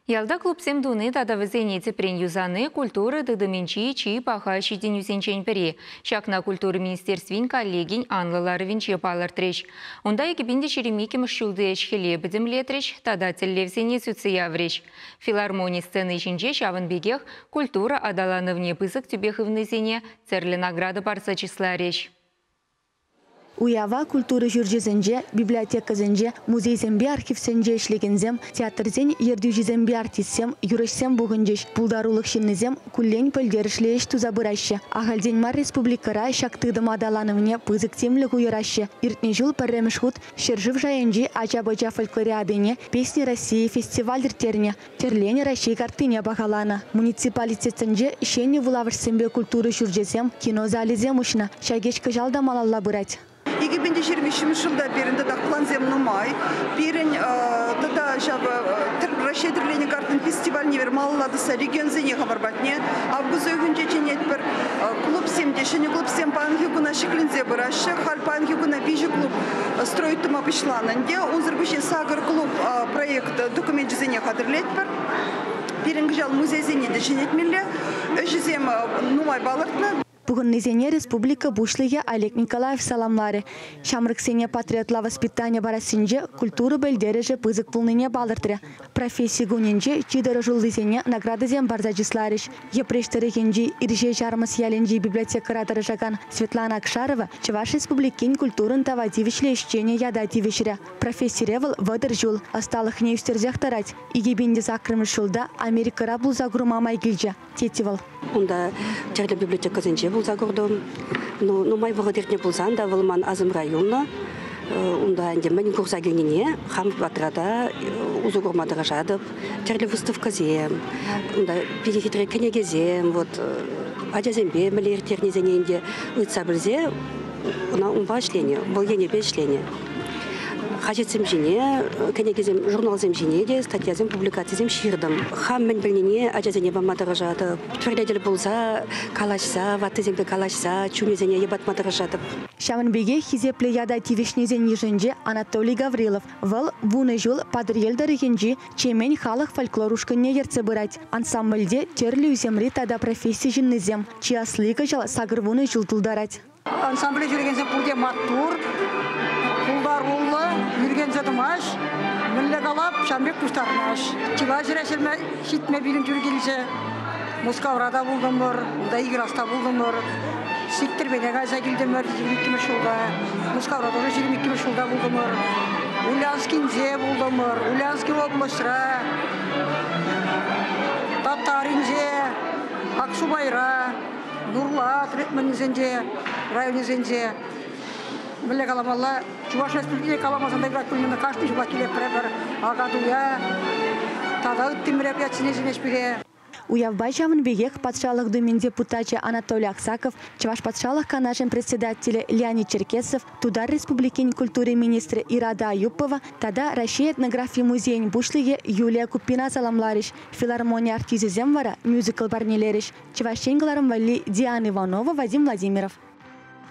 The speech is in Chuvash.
Ялта клубсем туни тата вӗсене тӗпрен юсани культура тытӑмӗнчи чи паха ҫитӗнӳсенчен пӗри. Ҫакна культура министерствин коллегин анлӑ ларӑвӗнче палӑртрӗҫ. Унта 2022-мӗш ҫулти ӗҫ-хӗле пӗтӗмлетрӗҫ тата тӗллевсене сӳтсе яврӗҫ. Филармони сцени ҫинче ҫавӑн пекех культура аталанӑвне пысӑк тӳпе хывнисене тӗрлӗ награда парса чысларӗҫ. Уява культура ҫурчӗсенче, библиотекӑсенче, музейсемпе архивсенче ӗҫлекенсем, театрсен ертӳҫисемпе артистсем, юрӑҫсем пухӑнчӗҫ. Пултарулӑх ҫыннисем куллен пӗлтерӗшлӗ ӗҫ туса пыраҫҫӗ. Ахальтен мар республикӑра ҫак тытӑм аталанӑвне пысӑк тимлӗх уйӑраҫҫӗ. Иртнӗ ҫул пӗрремӗш хут ҫӗршыв шайӗнчи ача-пӑча фольклориадине «Песни России» фестиваль ирттернӗ. Тӗрленӗ Раҫҫей карттине пахаланӑ. Муниципалитетсенче ҫӗнӗ вулавӑшсемпе культура ҫурчӗсем, кино залӗсем уҫнӑ. Ҫак ӗҫ кӑҫал та малалла пырать. 2023 ҫулта пирӗн татах плансем нумай. Пирӗн тата ҫав Раҫҫей тӗрленӗ карттин фестивальне эпир малалла тӑсса регионсене хамӑр патне август уйӑхӗнче чӗнетпӗр. Клубсем те, ҫӗнӗ клубсем паянхи куна ҫӗкленсе пыраҫҫӗ. Халь паянхи куна 3 клуб строить тума пуҫланӑ ӗнтӗ. Унсӑр пуҫне 8 клуб проект докуменчӗсене хатӗрлетпӗр. Пирӗн кӑҫал музейсене те ҫӗнетмелле. Ӗҫӗсем нумай палӑртнӑ. Пухӑннисене республика Пуҫлӑхӗ Олег Николаев саламларӗ. Ҫамрӑксене патриотла воспитани парассинче культура пӗлтерӗшӗ пысӑк пулнине палӑртрӗ. Професси кунӗнче чи тӑрӑшуллисене наградӑсем парса чысларӗҫ. Йӗпреҫ тӑрӑхӗнчи Ирҫе Ҫармӑс ялӗнчи библиотекӑра тӑрӑшакан Светлана Акшарова Чӑваш Республикин культурӑн тава тивӗҫлӗ ӗҫченӗ ята тивӗҫрӗ. Профессире вӑл 30 ҫул, ӑсталӑхне ӳстерсех тӑрать. 2008-мӗш ҫулта Америкӑра пулса курма май килчӗ, тет вӑл. Унта тӗрлӗ библиотекӑсенче пулса куртӑм. Ну, нумай вӑхӑт иртнӗ пулсан та вӑл ман асӑмра юлнӑ. Унта ӗнтӗ мӗн курса килнине хам патра та усӑ курма тӑрӑшатӑп. Тӗрлӗ выставкӑсем, унта питӗ хитре кӗнекесем, вот ачасемпе мӗнле ирттернисене ӗнтӗ ыйтса пӗлсе ӑна унпа ӗҫленӗ, вӑл енӗпе ӗҫленӗ. Хаҫатсем ҫине, кӗнекесем, журналсем ҫине те статьясем, публикацисем ҫыртӑм. Хам мӗн пӗлнине ачасене пама тӑрӑшатӑп. Пӗрле тӗл пулса, калаҫса, ваттисемпе калаҫса чунӗсене йӑпатма тӑрӑшатӑп. Ҫавӑн пекех хисеплӗ ята тивӗҫнисен йышӗнче Анатолий Гаврилов. Вӑл 10 ҫул Патӑрьел тӑрӑхӗнчи Чемен халӑх фольклор ушкӑнне ертсе пырать. Ансамбльте тӗрлӗ ӳсӗмри тата професси ҫыннисем. Чи асли кӑҫал 80 ҫул тултарать. Ансамбле ҫӳрекенсем пурте маттур, пултаруллӑ, ӳркенсе тӑмасть. Мӗнле калап, ҫавӑн пек пуҫтарӑнаҫ. Чылай ҫӗре ҫитме пирӗн тӳр килчӗ. Мускавра та пултӑмӑр, унта Играста пултӑмӑр. Сиктӗрмене кайса килтӗмӗр 22-мӗш ҫулта. Мускавра тоже 22-мӗш ҫулта пултӑмӑр. Ульяновскинче пултӑмӑр, Ульяновски облаҫра, Татаринче, Аксубайра. Нурлат мӗнӗсенче, районӗсенче мӗнле каламалла, Чӑваш Республикине каламасан та юрать пуль, кашни ҫулах килетпӗр эпир Акатуя тата ытти мероприятисене чӗнеҫ пире. Уявпа ҫавӑн пекех Патшалӑх Думин депутачӗ Анатолий Аксаков, Чӑваш Патшалӑх Канашӗн председателӗ Леонид Черкесов, Тутар Республикин культура министрӗ Ирада Аюпова тата Раҫҫей этнографи музейӗн пуҫлӑхӗ Юлия Купина саламларӗҫ. Филармони артисчӗсем вара мюзикл парнелерӗҫ. Чӑваш Ен кӑларӑм валли Диана Иванова, Вадим Владимиров.